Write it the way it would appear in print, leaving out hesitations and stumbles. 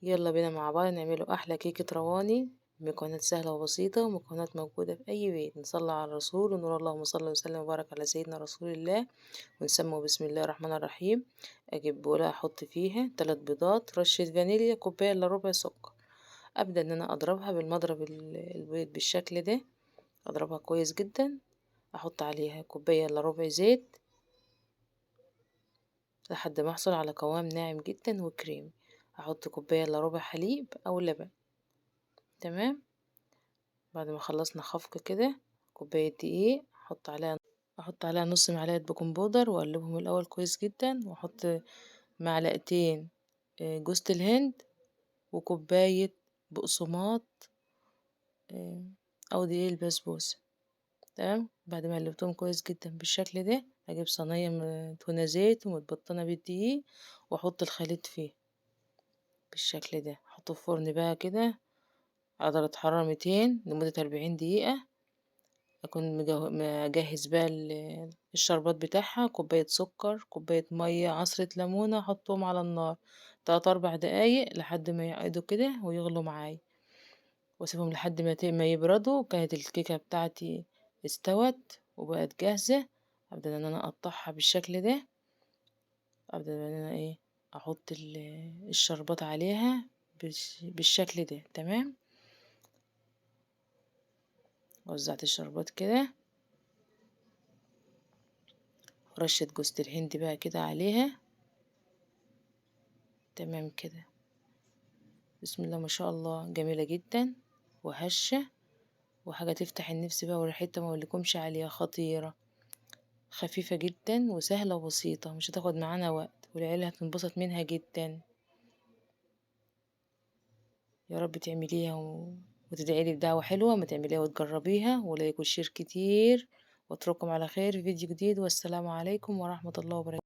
يلا بينا مع بعض نعمله أحلى كيكة رواني، مكونات سهلة وبسيطة ومكونات موجودة في أي بيت. نصلي على الرسول ونقول اللهم صل وسلم وبارك على سيدنا رسول الله، ونسميه بسم الله الرحمن الرحيم. أجيب بولة أحط فيها 3 بيضات، رشة فانيليا، كوباية إلا ربع سكر. أبدأ إن أنا أضربها بالمضرب البيض بالشكل ده، أضربها كويس جدا. أحط عليها كوباية إلا ربع زيت لحد ما أحصل على قوام ناعم جدا وكريمي. أحط كوباية إلا ربع حليب أو لبن. تمام. بعد ما خلصنا خفق كده، كوباية دقيق، أحط عليها نص معلقة baking powder وأقلبهم الأول كويس جدا، وأحط معلقتين جوزة الهند وكوباية بقسماط أو دقيق البسبوسة. تمام. بعد ما قلبتهم كويس جدا بالشكل ده، أجيب صينية مدهونة زيت ومتبطنة بالدقيق وأحط الخليط فيه بالشكل ده. أحطه في فرن بقى كده على درجة حرارة 200 لمدة 40 دقيقة. أكون مجهز بقى الشربات بتاعها، كوباية سكر، كوباية مية، عصرة ليمونة، أحطهم على النار 3-4 دقايق لحد ما يعقدوا كده ويغلوا معايا، واسيبهم لحد ما يبردوا. كانت الكيكة بتاعتي استوت وبقت جاهزة. أبدأ إن أنا أقطعها بالشكل ده، أبدأ إن أنا أحط الشربات عليها بالشكل ده. تمام. وزعت الشربات كده، رشة جوزة الهند بقى كده عليها. تمام كده. بسم الله ما شاء الله، جميلة جدا وهشة وحاجة تفتح النفس بقى، وريحتها ما اقولكمش عليها، خطيرة، خفيفة جدا وسهلة وبسيطة، مش هتاخد معانا وقت، والعيلة هتنبسط منها جدا. يا رب تعمليها وتدعي لي بدعوة حلوة، ما تعمليها وتجربيها، و like و share كتير. واترككم على خير في فيديو جديد، والسلام عليكم ورحمة الله وبركاته.